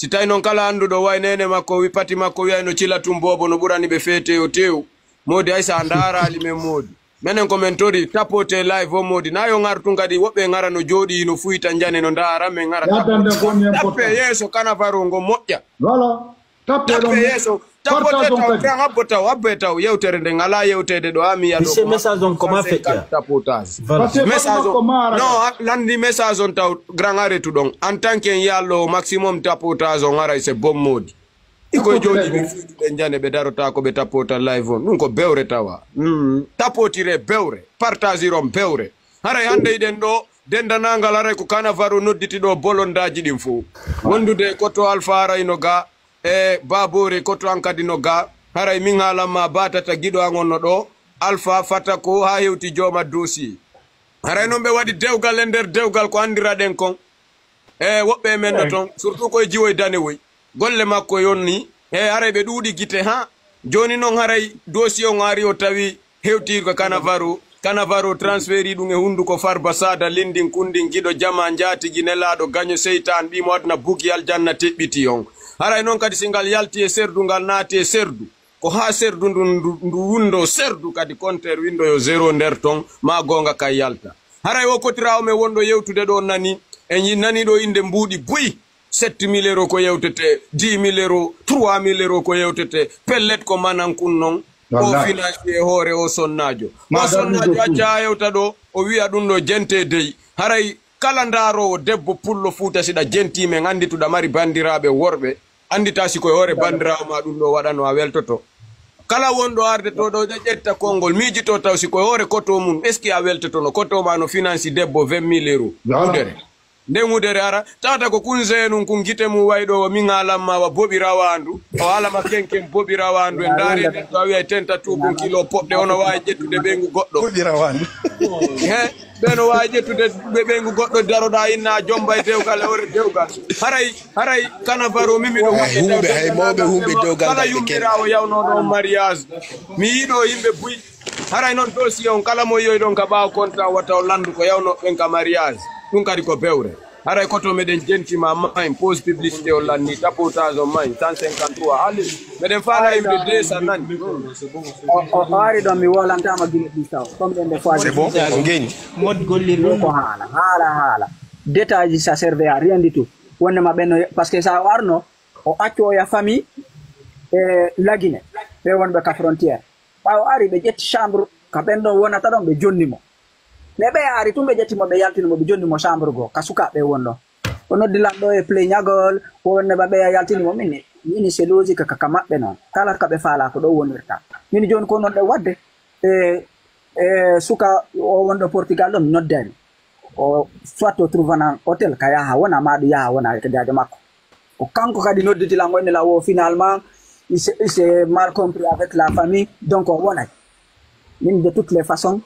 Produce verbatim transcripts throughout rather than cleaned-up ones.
Tawi noon kala annduɗo way neene makko, wi pati makko, wiyay no cila tun boobo, no ɓurani ɓe feete yo tew. Moodi, ay so a ndaaraali men, Moodi. Menen ko men tori, tapote live o, Moodi. Na yo ŋar tun kadi, woɓɓe ŋara no jooɗii, no fuyta njane, no ndaara, men ŋara tapote. Tappe yeeso Kanavaro ngo moƴƴa. Voilà. Tappe ɗon. Tappe yeeso. Tapote taw, grand abbo taw, abbe taw, yewtere nden alaa yewteede ɗo, ami yaɗo. Monsieur, message on ko ma feƴƴa. Tapotage. Voilà. Message on. Non, a-, landi message on taw, grand arrêtu ɗon. En tant que yallo maximum tapotage on aray c'est bon, Moodi. Iko jooɗi ɓe fiiduɗe njane ɓe darota ko ɓe tapota live on. Ɗum ko bewre tawa. Mm. Tapotire bewre. Partagiron bewre. Haray hannde iɗen ɗo, dendanangal haray ko Kanavaro nodditi ɗo bolondaaji ɗin fow. Wondude ko to Alfa haray no ga, e Babore ko to an kadi no ga. Haray min haalan ma batata giɗo an on no ɗo. Alfa fata ko haa hewti jooma dossier. Haray noon ɓe waɗi dewgal e nder dewgal ko anndiraɗen kon. E woɓɓe e men no ton, surtout koye jiwoy danewoy. Golle makko yonni, e haray ɓe ɗuuɗi gite, haa. Jooni noon haray dossier on ari o tawi hewti ko Kanavaro. Kanavaro transferi ɗum e hunnduko Farba Sada, Lindin Kundin, giɗo jama, njaatigi nelaaɗo, gaño seytaan, ɓii mo aduna, bugi aljanna teɓɓiti on. Haray noon kadi si ngal yalti e serdu, ngal naati e serdu. Ko haa serdu ndu, ndu, ndu winndo serdu kadi, compteur winndo yo zéro nder ton, ma goonga kay yalta. Haray o kotiraawo men wonɗo yewtude ɗo nani, en yi-, nani ɗo innde mbuuɗi buy, sept mille euros ko yewtete, dix mille euros, trois mille euros ko yewtete, pellet ko manan kun non, o financier hoore o sonnaajo. O sonnaajo acca haa yewta ɗo, o wi'a ɗum ɗo jente dey. Haray kala ndaaroowo debbo pullo Fuuta, si ɗa jentii men anndituɗa mari banndiraaɓe worɓe, anndita si koye hoore banndiraawo ma ɗum ɗo waɗano a weltoto. Kala wonɗo arde to ɗo ƴetta konngol, miijito taw si koye hoore koto mum, est-ce que a weltotono? Koto ma no financi debbo vingt mille euros. Wudere. Nden wudere ara, tawata ko kun zeenun kun gite mum way ɗo, wa min haalan ma wa boɓi rawaandu, o haala ma kenken boɓi rawaandu, en ndaari nden to a wi'ay tenta tuukun kilo poɗɗe, ono waawi ƴettude ɓeyngu goɗɗo. Boɓi rawaandu. He, ɓe no waawi ƴettude ɓe ɓeyngu goɗɗo, daroɗaa inna a jomba e dewgal e ore dewgal. Haray, haray Kanavaro min miɗo huuɓe, hay mawɓe huuɓe dewgal kala yummiraawo yawnooɗo on mariage. Mi yiɗo yimɓe buy. Haray noon dossier on kala mo yiyoyɗon ka ɓaawo kontan wata o landu ko yawnoo ɓen ka mariage. Ɗum kadi ko bewre. Haray koto meɗen jentima ma en pause publicité o lanni tapotage o ma en cent cinquante-trois. Haali meɗen faala yimɓe deux cents nani. O, o, o ari ɗon mi wolantama Guinée Bissau. Comme ɗen des fois. C'est bon, on gagne. Mode gollirɗo. Ko haala, haala, haala. Détail ji, ça servait à rien du tout. Wonde ma ɓen no, parce que sa o arno, o accu o ya famille, e Lagine, ɓe wonɓe ka frontière. Ɓaawo ari ɓe ƴetti chambre, ka ɓen ɗon wonata ɗon ɓe jonni mo. Mais ɓe ari tun ɓe ƴetti mo, ɓe yaltini mo, ɓe jonni mo chambre goo, ka sukaaɓe won ɗon. O noddi lan ɗo e pleñagol, wonde ɓe ɓeya yaltini mo. Min, min c'est logique ka, ka maɓɓe noon. Kala ka ɓe faala ko ɗo wonirta. Min jooni ko non ɗe wadde, e, e suka o wonɗo Portugal ɗo, mi noddani. O soit o trouve nan hôtel ka yaha wona, ma ɗum yaha wona ka jaajo makko. O kanko kadi nodditi lan, o inni lan wo finalement, il s'est, il s'est mal compris avec la famille, donc o wonay. Min de toutes les façons,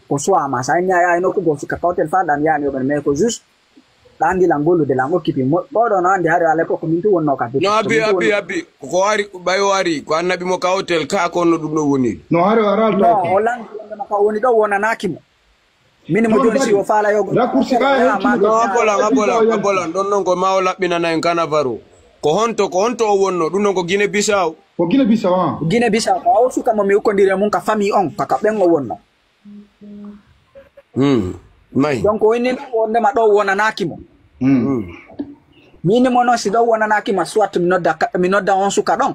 ko soit ma, sa inni a yahay nokku goo, suka ka hôtel fa ɗan yani o ɓen, mais ko juste, ɗa andi lan gollude lan occupé. Mo, ɓoɗo no andi hari à l'époque, min tu wonno ka. No, Abbi, Abbi, Abbi, ko ari, ɓay o ari, ko annabi mo ka hôtel, ka ko no ɗum ɗo woni. No hari o aral. No, o landi wonde mo ka woni ɗo wonanaki mo. Min mo jooni si o faala yo. Raccourci ɓa e hewtude. No, a bolan, a bolan, a bolan. Ɗon non ko ma o laɓɓinana en Kanavaro. Ko honto, ko honto o wonno? Ɗum non ko Guinée Bissau. Ko Guinée Bissau, ah. Guinée Bissau. Ko o suka mo mi ukkondiri e mum ka famille on, ka, ka ɓen o wonno. Hmm. May. Donc o inni wondema ɗo wonanaki mo. Hmm. Hmm. Mi inni mo noon si ɗo wonanaki ma, soit mi nodda ka, mi nodda on suka ɗon.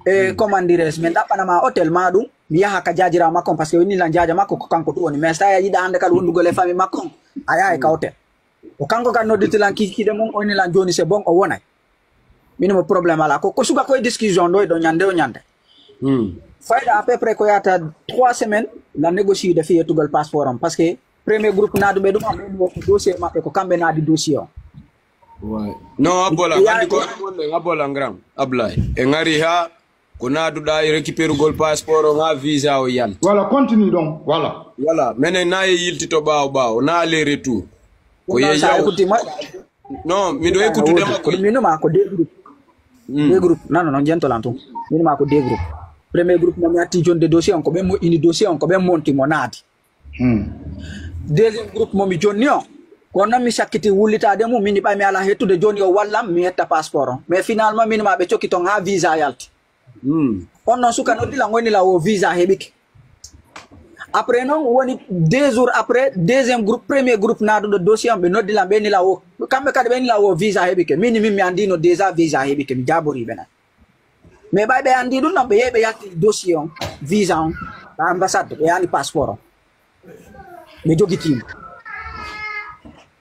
E comment dirais-je, min ɗaɓɓana ma hôtel ma ɗum. Mi yaha ka jaajiraawo makko on, parce que o inni lan jaaja makko ko kanko ɗum woni. Mais so tawi a yiɗa hannde kala wondugol e famille makko on, a yahay ka hôtel. O kanko kan nodditi lan kikiiɗe mum, o inni lan jooni c'est bon, o wonay. Min mo problème alaa. Ko, ko suka koye discussion ɗo e ɗo ñande o ñande. Hmm. Fayda à peu près ko yata trois semaines, lan négocier de fii yettugol passeport on. Parce que premier groupe naaduɓe ɗum, ɓe ɗum ko dossier maɓɓe, ko kamɓe naadi dossier on. Ouais. Non, a bolan, andi ko wonde, a bolan grand Ablaye. E ngari ha ko naaduɗa e récupérugol passeport on, ha visa o yalti. Voilà, continue donc, voilà. Voilà, menen na e yilti to ɓaawo ɓaawo, na aller retour. Ko yeeya. Sa écouti ma. Non, miɗo écoutude makko. Ko ɗum min ma ko deux groupes. Hmm. Deux groupes. Non, non, non, jentolan tun. Min ma ko deux groupes. Premier groupe mo mi atti jonde dossier on, ko ɓen moƴƴini dossier on, ko ɓen monti mo naadi. Hmm. Deuxième groupe mo mi jonni on, Kono noon mi sakkiti wullitaade mum, min ɓay mi alaa hettude, jooni o wallam, mi hetta passeport on. Mais finalement, min ma ɓe cokki toon haa visa yalti. Hmm. On noon suka noddi lan, woni lan o visa heɓike. Après noon, woni deux jours après, deuxième groupe, premier groupe naaduɗo dossier on, ɓe noddi lan, ɓe ni lan o, kamɓe kadi ɓe ni lan o visa heɓike. Min, min mi anndino déjà visa heɓike, mi jaabori ɓe nan. Mais ɓay ɓe anndi ɗum noon, ɓe yehi ɓe yalti dossier on, visa on, ka ambassade, ɓe yani passeport on. Ɓe jogitiima.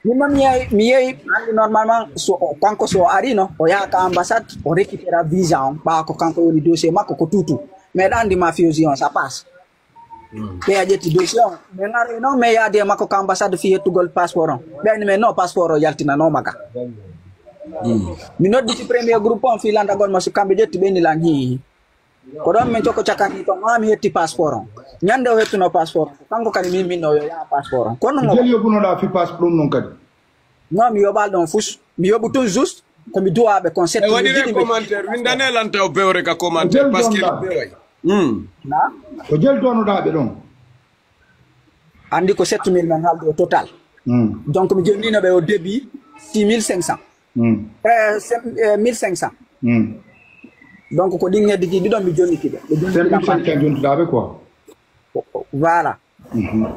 Min noon mi yehi, mi yehi, anndi normalement, so o, kanko so o arino, o yaha ka ambassade, o récupéra visa on, ɓaawa ko kanko woni dossier makko, ko tuutu. Mais ɗa anndi mafiosi on, ça passe. Ɓe a ƴetti dossier on. Min aroyi noon, min yaadi e makko ka ambassade fii hettugol passeport on. Ɓe anndi min non, passeport o yaltinanooma ga. Mi nodditi premier groupe on fii lanndagol mo si kamɓe ƴetti, ɓe ni lan hii. Ko ɗoon min cokko cakani toon, haa mi hetti passeport on. Ñande o hettuno passeport on, kanko kadi min, min no yo yaha passeport on. Kono Ko jeli yoɓunoɗaa fii passeport ɗum noon kadi? Non, mi yoɓaali ɗoon fus. Mi yoɓu tun juste ko mi duwaaɓe kon E sept mille waɗire jiɗi mbi- commentaire, windane lan taw bewre ka commentaire, Jel parce que donda. Beway. Hmm. Na? Ko jel donoɗaa ɓe ɗoon? Anndi ko sept mille min haaldi au total. Hmm. Donc mi jonnino ɓe au début six mille cinq cents. Hmm. Eh, c'est, eh, mille cinq cents. Hmm. Donc ko ɗin hedditii ɗiɗon mi jonniti ɓe. Ɓe jonniti lan cinq mille cinq cents jontuɗaa ɓe quoi. Voilà. Mhm.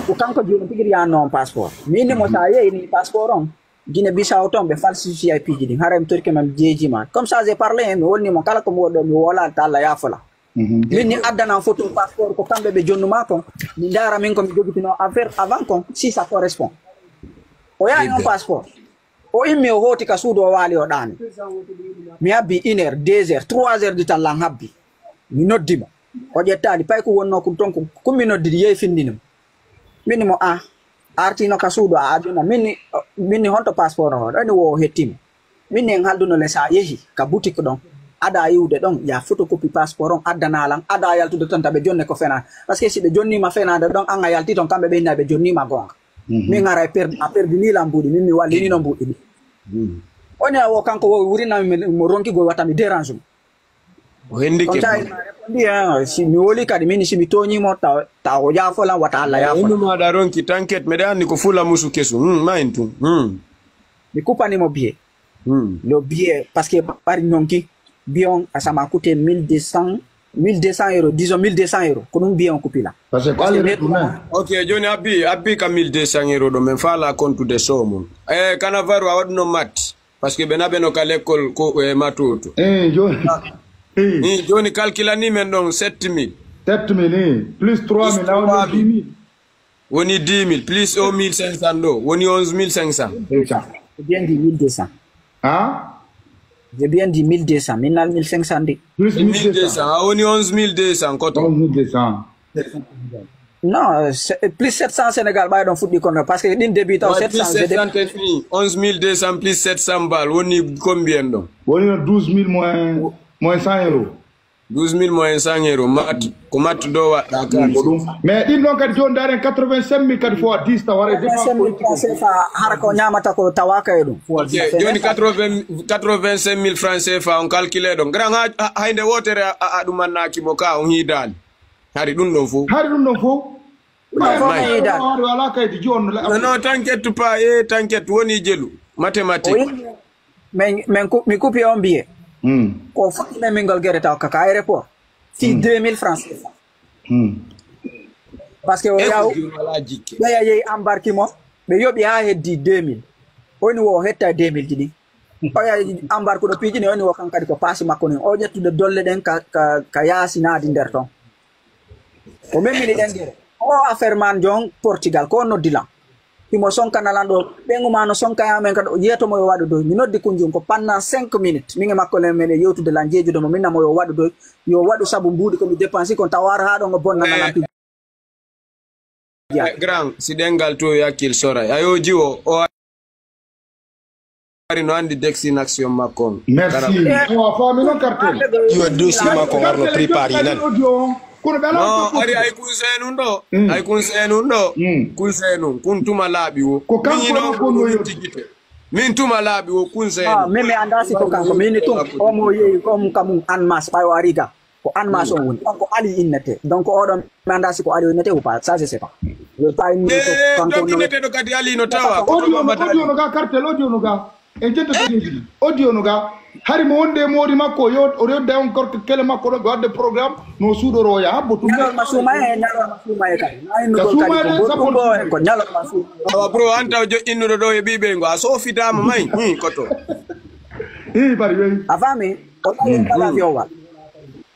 Ko kanko jooni tigi wiya noon passeport. Min ni mo sa yehi ni passeport on. Guinée Bissau toon ɓe falsifié piiji ɗin. Haray mi torike ma mi jeejima. Comme ça, j'ai parlé, mi wolni mo kala ko mi woɗɗo, mi wola ta Allah yaafola. Mhm. Min ni addanan photo passeport ko kamɓe ɓe jonnuma kon. Mi ndaara min ko mi jogitino affaire avant kon, si ça correspond. O yaani on passeport. O immi o hooti ka suudu o waali o ɗaani. Mi habbi une heure, deux heures, trois heures du temps lan habbi. Mi noddi mo. O ƴettaali pay ko wonnoo kun ton kun, kun mi noddidi yehi findini mo. Min ni mo a artino ka suudu a aduna. Min ni, min ni honto passeport o ɗoni wo o hettimo. Min ni en halduno le sa yehi ka boutique ɗon. Ada yiwde ɗon ya photocopie passeport on addana lan, ada yaltude ton taɓe jonne ko fena. Parce que si ɓe jonnima fenade ɗon an a yalti ton kamɓe ɓe hinna ɓe jonnima gonga. Mhm. Min ara e per-, a perdini lan mbuɗi, min mi wallinino mbuɗi ɗi. Mhm. Oni a wo kanko wo wurinami mo ronki go wata mi dérange mo. O hendi Comme ça, keɓi. Il m'a répondu, hein, si mi woli kadi min si mi tooñi mo taw taw o yaafo lan wata Allah yaafo. Innu maɗa ronki tanket meɗa anndi ko fula musu kesu. Hmm, ma en tun. Hmm. Mi kupani mo biye. Hmm. Le billet, parce que ɓari nonki, billet on, ça m'a coûté mille deux cents, mille deux cents euros, disons mille deux cents euros, ko ɗum billet on kupi lan. Parce que ko Parce que aller net retour, hein. Ok, joni abbi, abbi ka mille deux cents euros ɗo, min faala kontude soomon. Eh, Kanavaru, a waɗno mat. Parce que ɓe naɓe no ka lekkol ko, eh, matoto. Eh, joni. Eh. Ni, joni calculani men ɗon sept mille. Sept mille, eh. Plus trois mille, Plus trois mille. Woni dix mille plus o mille cinq cents ɗo, woni onze mille cinq cents. Deux cents. J'ai bien dit mille deux cents. Hein? J'ai bien dit mille deux cents, min nal mille cinq cents de. Plus mille deux cents. Mille deux cents, a woni onze mille deux cents koto. Onze mille deux cents. Non, euh, c'est- plus sept cents Sénégal, ɓay ɗon fuɗɗi kono, parce que ɗin début taw Ouais, sept cents, plus je dé- sept cents, c'est fini. Onze mille deux cents plus sept cents balles, woni combien ɗon? Woni no douze mille moins, moins cent euros. Douze mille moins cent euros, mat, ko mat do waɗɗa Ko kadi. Ɗum. Mais ɗin ɗon kadi jooni daren quatre-vingt-cinq mille kadi fof a dista wara e dépense quatre-vingt-cinq mille politique. Francs C F A, hara ko ñamata ko tawaka e ɗum. Ok, joni quatre-vingts, quatre-vingt-cinq mille francs C F A on calculé ɗon. Grand ha, ha, haynde wotere a, a, a ɗum annaki mo ka on hiidaali. Hari ɗum ɗon fof. Hari ɗum ɗon fof. Ɗum ɗon fof mi yiidaali. Wala kaydi jooni. Non, non, t'inquiète pas, eh, t'inquiète, woni jelu. Mathématique. O yimɓe, min, min ku-, mi kupi on billet. Hmm. Ko fuɗɗi men min ngol gere taw kaka aéroport. Fii Hmm. deux mille francs C F A. Hmm. Parce que o E yaw, ko ɗum wala jikke. Ɓeya yehi embarqué mo, ɓe yoɓi haa heddi deux mille. Oni wo o hetta deux mille ji ɗin. O yahi embarqué ɗo piiji ɗin, oni wo kan kadi ko paasi makko nin. O ƴettude dolle ɗen ka, ka, ka yaasi naadi nder ton. O memmini ɗen gere. O affaire man jon Portugal, ko noddi lan. Himo sonkana lan ɗo, ɓeŋu ma no sonka ya men kadi, o yeeto mo yo waɗu doy. Mi noddi kunjum ko pendant cinq minutes. Min e makko len men e yewtude lan jeejude mo, min na mo yo waɗu doy. Yo waɗu sabu mbuuɗi ko mi dépense kon tawa ara haa ɗon o bonna lan piiji. Eh, grand, si ɗengal to yakkil soray. Ayo jiwo, o ari no andi destination makko on. Merci. Kara- Eh, o a faami non cartel. Yo dossier makko ngarno préparé nan. Kono ɓe alaa non, ko ari ay conseil nun ɗo. Mm. Ay conseil nun ɗo. Mm. Conseil nun. Kun tuma laaɓi wo. Ko kanko min non ko no tigite. Min tuma laaɓi wo conseil. Ah, nun. Min mi anda si ko kanko. Min ni tun. O mo yeyi ko mo kamun an mas ɓay o ari ga. Ko an mas on woni. Donc ko Ali innete. Donc oɗon mi anda si ko Ali innete ou pas. Ça, je sais pas. Yo tawi ni ko e kanko donc no inneteɗo kadi alino tawa Audio koto no, mamata audio no ga, Kartel, audio no ga. En jentata kadi. Audio no ga. Hari mo wonde e moori makko, yo o rewde on korka kele makko ɗo ɓe waɗde programme no suuɗoro o yaha habbo tum. Ñalorma suuma e, ñalorma suuma e kadi. Na Ya innugol suuma kadi e ko sappo. Ɗum ɗo en ko ñalorma suuma. Awa pro an taw joƴƴinnuɗo ɗo e ɓiɓe ngo a sofitama may hi koto. Hi bari wey. A faami? O tawi kala fiyowa.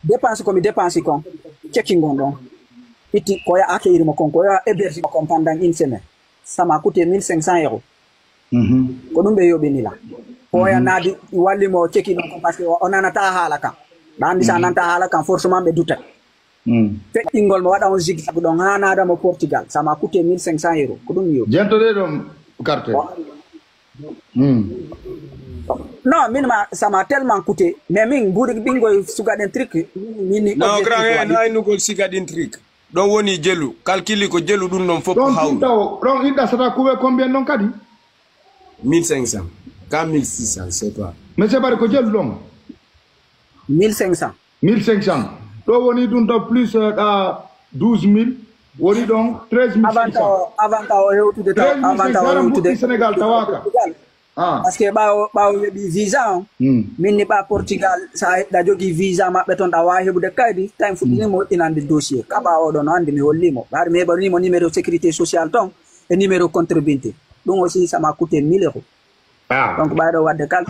Dépense ko mi dépense kon. Cekki ngon ɗon. Itti ko ya accueillir mo kon, ko ya héberger mo kon pendant une semaine. Ça m'a coûté mille cinq cents euros. Ko ɗum ɓe yoɓini la. Ko ya naadi walli mo cekki ɗon kon parce que o nanata haala kan. Ɗa andi sa nanta haala kan forcément ɓe dutat. Feƴƴingol mo waɗa on zigzag ɗon ha naada mo Portugal. Ça m'a coûté mille cinq cents euros. Ko ɗum mi yoɓi. Jentoɗe ɗon Kartel. Non, min ma, ça m'a tellement coûté. Mais min, ɓuri ɓingoy sugaɗen trick. Min, min, No objectif grand e waɗi. No innugol sigaɗin trick. Ɗon woni jelu. Calcule ko jelu ɗum ɗon fof ko Ɗon hawri. Tuntaw, ɗon iɗɗa sata kuwe combien ɗon kadi? Mille cinq cents. Ka mille six cents, c'est toi. Monsieur Bari ko jelu ɗon. Mille cinq cents. Mille cinq cents. Ɗo woni ɗum ɗo plus euh, ɗa douze mille. Woni ɗon treize mille Avant cinq cents. o, avant o hewtude taw, Treize mille avant cinq cents. o Aran hewtude. Mbuɗɗi Sénégal tawaka. Ah. Parce que ɓawo, ɓawo weɓi visa on. Min ni ɓa Portugal, sa ɗa jogi visa maɓɓe ton ɗa wawi heɓude kaydi, tawi fuɗɗini mo inande dossier. Ka ɓawo ɗon o andi mi holli mo. Hari mi heɓanimo numéro sécurité sociale ton e numéro contribuinte. Ɗum aussi ça m'a coûté mille euros. Ah. Donc ɓayɗo wadde kal,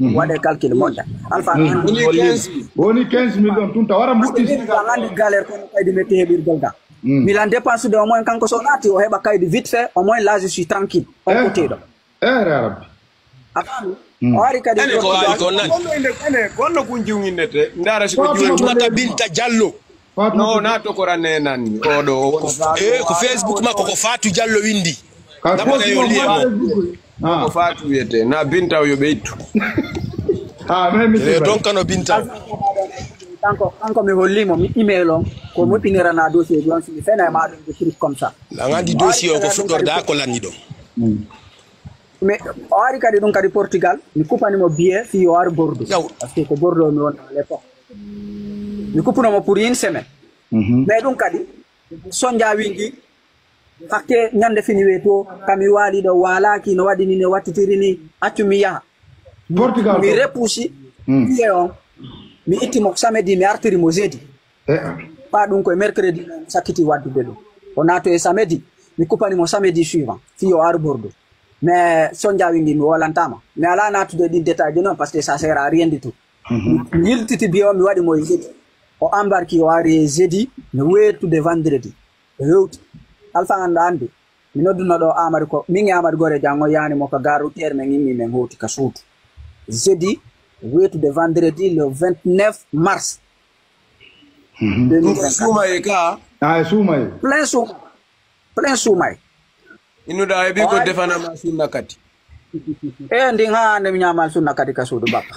waɗe calcul moƴƴa. Alpha, Woni quinze mille. Woni quinze mille ɗon Tuntaw. Aran Mbuɗɗi Sénégal. An andi galère kono kaydi metti heɓirgol ga. Milan dépense de au moins kanko so naati o heɓa kaydi vite fait, au moins là je suis tranquille. On Eh. Côté ɗo. Eh, ya Rabbi. A faami? O ari kadi Ene ko waali ko nan. Gonno inde ene gonno kun jiwginnete ndara siko Fatou jiwgi Mama Maka binta Diallo. Fatou No Mama. Na to ko ranenanmi oɗo o woni Eh, ko Facebook makko ko Fatou Diallo windi. Ka Nama Facebook kayo liye ma mo. Facebook. Ah. Ko Fatou wiyete na bintaw yo ɓeytu. Ah, mais Eh, monsieur. Donkano binta. Kanko, kanko mi holli mo mi email on ko moƴƴinirana dossier ji on si mi fena e maɗum de truc comme ça. An andi dossier o ko fuɗɗorde ha ko lanni ɗon. Mais o ari kadi ɗum kadi Portugal, mi kupani mo billet fi yo ar Bordeaux. Yaw. Parce que ko Bordeaux mi won à l'époque. Mi kupuno mo pour une semaine. Mais ɗum kadi sonja wingi hakke ñande fini we to kami waali ɗo waalaki no waɗi ni no wattitiri ni accu mi yaha. Portugal Mi to. Repusi billet on. Mi itti mo samedi mi artiri mo jeudi. Eh, Ɓa ɗum koye mercredi mi sakkiti waddude ɗum. O naato e samedi mi kupani mo samedi suivant fi yo ar Bordeaux. Mais sonja wingi mi wolantama mi ala natude ɗin détail ji noon parce que ça sert à rien du tout. Mi yiltiti billet o mi waɗi mo e jeudi. O embarki o ari e jeudi mi weetude vendredi. O hewti. Alpha an ɗo andi mi nodduno ɗo Amari ko min e Amari Gore janngo yani mo ka gare routière men immi men hewti ka suudu. Jeudi weetude vendredi le vingt-neuf mars. Ɗum ko suumaye ka. Ah, e suumaye. Plein sou plein suumay. Innuɗa e ɓigo defanama sunna kadi. E ndin ha nde mi ñamal sunna kadi ka suudu bappa.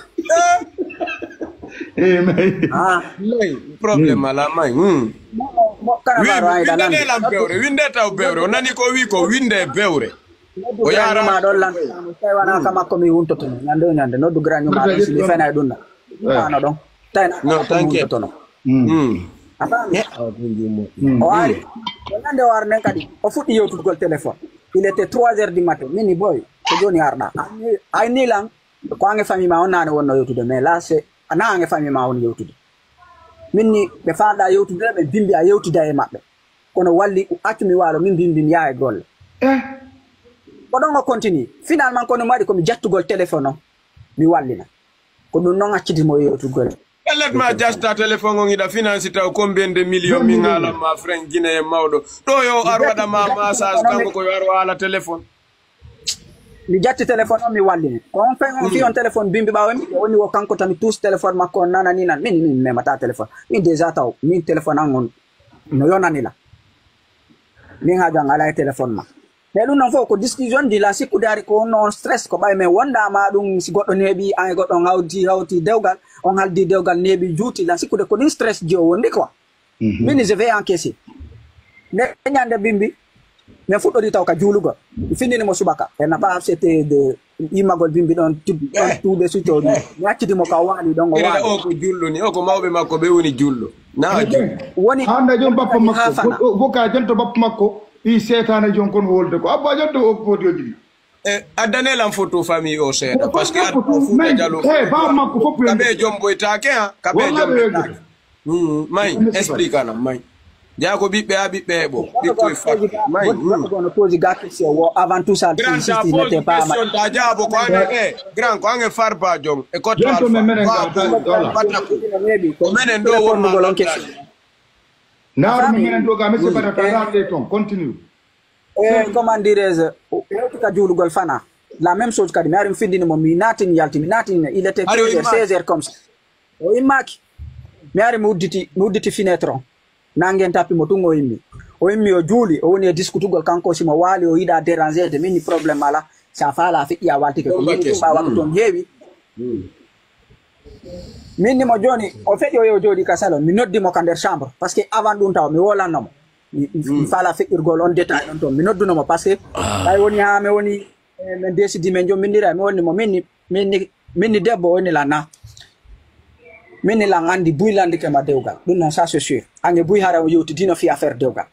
Eh, mais Ah, May problème ala may. Hmm. mo kana baro ayda nan. Winde lan bewre winde taw bewre o nani ko wi ko winde bewre. O Yara yara ma ɗon lan. Tawi wona ka makko mi wuntoto. Ñande o ñande noddu grand ñuma ɗon si mi fena e ɗum na. Ano ɗon. Tawi na No, makko mi thank you. Wuntotono. Hmm. A faami? Ah, ɗum ɗum mo. O ari o ñande o ari nden kadi o fuɗɗi yewtugol téléphone. Il était trois heures du matin mini boy ko joni arɗa. Ayni lan ko ange famille ma on nane wonno yewtude mais là c'est ana ange famille ma on yewtude. Min ni ɓe faalɗa yewtude ɓe bimbi a yewtida e maɓɓe. Kono walli accu mi waalo min bimbi mi yaha e golle. Eh, Ko ɗon o continue. Finalement kono mi waɗi komi jattugol téléphone o mi wallina. Ko ɗum noon accidi mo yewtugol. Pellet ma jasta téléphone on hiɗa finance taw combien de million min haalan ma franc guinéen mawɗo ɗo yo ar waɗa ma massage kanko ko yo ar waala téléphone. Mi jatti téléphone on mi wallini ko on fen on fi on téléphone bimbi ɓawo mi woni wo kanko tami tous téléphone makko on nanani nan min min memata téléphone min déjà taw min téléphone an on no yonani la. Min haaju an ala e téléphone ma. Mais ɗum noon fof ko discussion ndi la sikkude ari ko wonno on stress ko ɓay men wondama ɗum si goɗɗo neeɓi an e goɗɗo on hawti hawti dewgal on haldi dewgal neeɓi juuti la sikkude ko ɗin stress ji o wondi quoi. Min je vais encaisser. Nde ñande bimbi min fuɗɗori taw ka juulugol mi findini mo subaka e n'a pas accepté de yimmagol bimbi ɗon tout de suite o mi accidi mo ka waali ɗon o Ira waali. O ko julɗo ni o ko mawɓe makko ɓe woni julɗo na julɗo. Woni hande jom bappa ha makko fana. Voka jento bappa makko. I seetaane jon kon wolde ko. Abba joddo o podiyoji ɗi. E, addane lan photo famille o seeɗa, parce que adda o fuuta jalo. He, ba makko fof ka ɓe jomboytaake, ha, ka ɓe jomboytaake. Mm, may, explique anam, may. Jaa ko ɓiɓɓe, ha ɓiɓɓe heɓo, ɓikkoy fat. May, mm. Kono pose ga question wo, avant tout ça, grand si, si, si, n'était pas question, ta jaabo ko ane, e, grand ko ange farba jon, e ko to alfa. Ko menen ɗo won ma. Naaru menen ɗo ga, monsieur Badata, naaru ɗe ton, continue. E, comment dirais-je, o hewti ka juulugol fana. La même chose kadi, mi ari mi findini mo, mi naatini yalti, mi naatini, il était quinze heures, seize heures comme ça. O immaaki. Mi ari mi udditi, mi udditi fenêtre on. Nangen tappi mo tun o immi. O immi o juuli, o woni e diskutugol kanko si mo waali o yiɗa déranger de min ni problème ala. Sa faala a feƴƴi a waltike. Ko min ɗum ɓa waktu on heewi. Min ni mo jooni, o feƴƴi o yew jooɗi ka salon. Mi noddi mo ka nder chambre. Parce que avant ɗum taw mi wolanno mo. Mi, mi faala feƴƴirgol on détail on toon. Mi nodduno mo parce que ɓay woni ha mi woni, eh, min décidi min jombindira. Mi wonni mo min ni, min ni, min ni debbo woni lan na. Min ni lan andi buy landike ma dewgal. Ɗum noon ça c'est sûr. Ange buy hara o yewtidino fi affaire dewgal.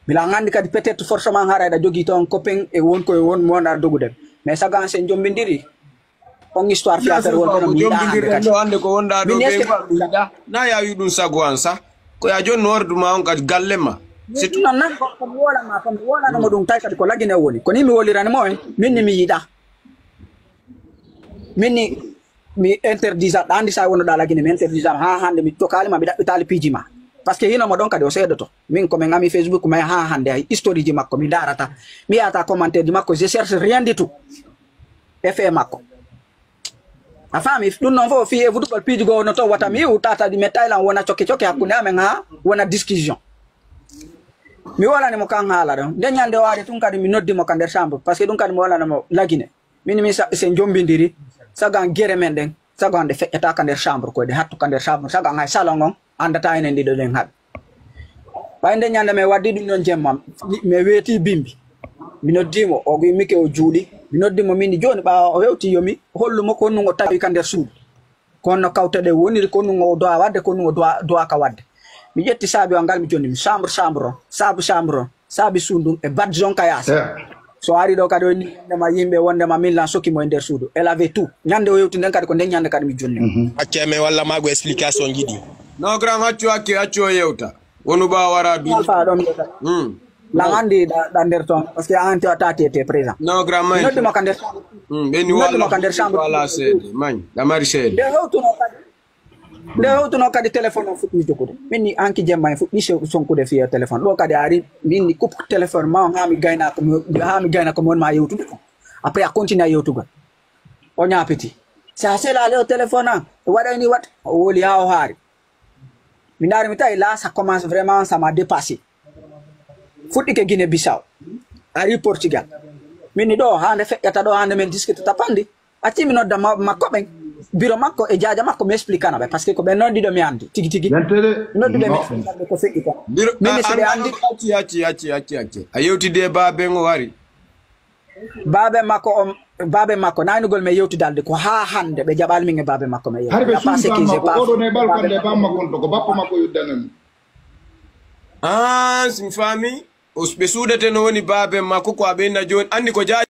Mi lan andi kadi peut-être forcément hara eɗa jogii toon copain e won ko e won mo wonɗa dogude. Mais saga an sen jombindiri. On histoire fi affaire wonde no mi yiɗa hande kadi. Hande ko wonɗa ɗo ɓe mi yiɗa. Na ya wi ɗum sago an sa. Ko ya jonni ordu ma on kadi galle ma. C'est tout. Non, nan ko, ko mi wolanma, ko mi wolanma ɗum tawi kadi ko lagine o woni. Ko ni mi wolirani mo en, min ni mi yiɗa. Min ni mi interdisa, ɗa andi sa wonoɗa lagine, mi interdisa ha hande mi tokali ma, mi ɗaɓɓitali piiji ma. Parce que hino mo ɗon kadi o seedoto. Min ko min ami Facebook, mais ha hande hay historieji makko mi darata. Mi yata commentaire ji makko, je cherche rien du tout. E fee makko. A faami? Ɗum noon fof fii e futugol piiji goo no toon wata mi iwu tata ɗi mettaila wona cokke cokke hakkunde amen haa wona discussion. Mi wolani mo kan haala ɗon. Nde ñande o ari tun kadi mi noddi mo ka nder chambre, parce que ɗum kadi mi wolana mo lagine. Min mi sa-, sen jombindiri, sago an gere men ɗen, sago an ɗe feƴƴata ka nder chambre, ko ɗe hattu ka nder chambre, sago an hay salon on, andata enen ɗiɗo ɗen haɓe. Ɓay nde ñande mi waddi ɗum ɗon jemma, mi weeti bimbi. Mi noddi mo, o wi'mi ke o juuli. Mi noddi mo min jooni ɓaawo o hewti yo mi hollu mo ko honɗum o tawi ka nder suudu. Ko honno kawte ɗe woniri, ko honɗum o dowa wadde, ko honɗum o dowa, dowa ka wadde. Mi ƴetti saabi o ngal mi jonni mi chambre, chambre on, saabu chambre on, saabi suudu ndun e badge on ka yaasi. Eh. So ari ɗo kadi o inni wondema yimɓe wondema min lan soki mo e nder suudu. Elle avait tout. Ñande o hewti nden kadi ko nden ñande kadi mi jonni mo. Mhm. Acce men walla mago explication jiɗi. No grand accu accu accu o yewta. Wonu ɓa wara duuɓi. Alpha ɗon. Hmm. Lan andi ɗa, ɗa nder ton. Parce que an te a tati était présent. No grand man. Noddi mo ka nder. Hmm, ɓe ni noddi mo ka nder chambre. Wala seede. Man, ɗa mari seede. Nde hewtuno kadi. Nde hewtuno kadi téléphone on fuɗɗi jogude. Min ni anki jemma en fuɗɗi sew-, sonkude fiya téléphone. Ɗo kadi ari, min ni coupe téléphone ma on ha mi gayna ko mi, ha mi gayna ko mi won ma yewtude ko. Après a continue a yewtugol. O ñaapiti. Sa selali o téléphone an, o waɗay ni wat, o woli ha o haari. Mi ndaari mi tawi là, ça commence vraiment, ça m'a dépassé. Fuɗɗike Guinée Bissau. Ari Portugal. Min ni ɗo, hande feƴƴata ɗo, hande men discuter tapandi. Acci mi nodda ma-, makko ɓen. Biro makko e jaaja makko mi explique ana ɓe. Parce que ko ɓen noon ɗiɗo mi andi. Tigi tigi. Yantede. Noddu ɓe mi explique ɓe ko feƴƴi kon. Biro, min mi a, si ɓe an, andi. Acci, acci, acci, acci, acci. A yewtide e baaben o ari. Baabe makko on, baabe makko, naynugol men yewtidalde ko haa hannde ɓe jaɓaali min e baabe makko men yewtida. Hari ɓe suuɗi baabe makko, oɗo ne ɓal kande baabe makko on to ko bappa makko yoddanani. Ah, si mi faami, o, ɓe suudete no woni baabe makko ko aɓe inna jooni. Anndi ko jaaji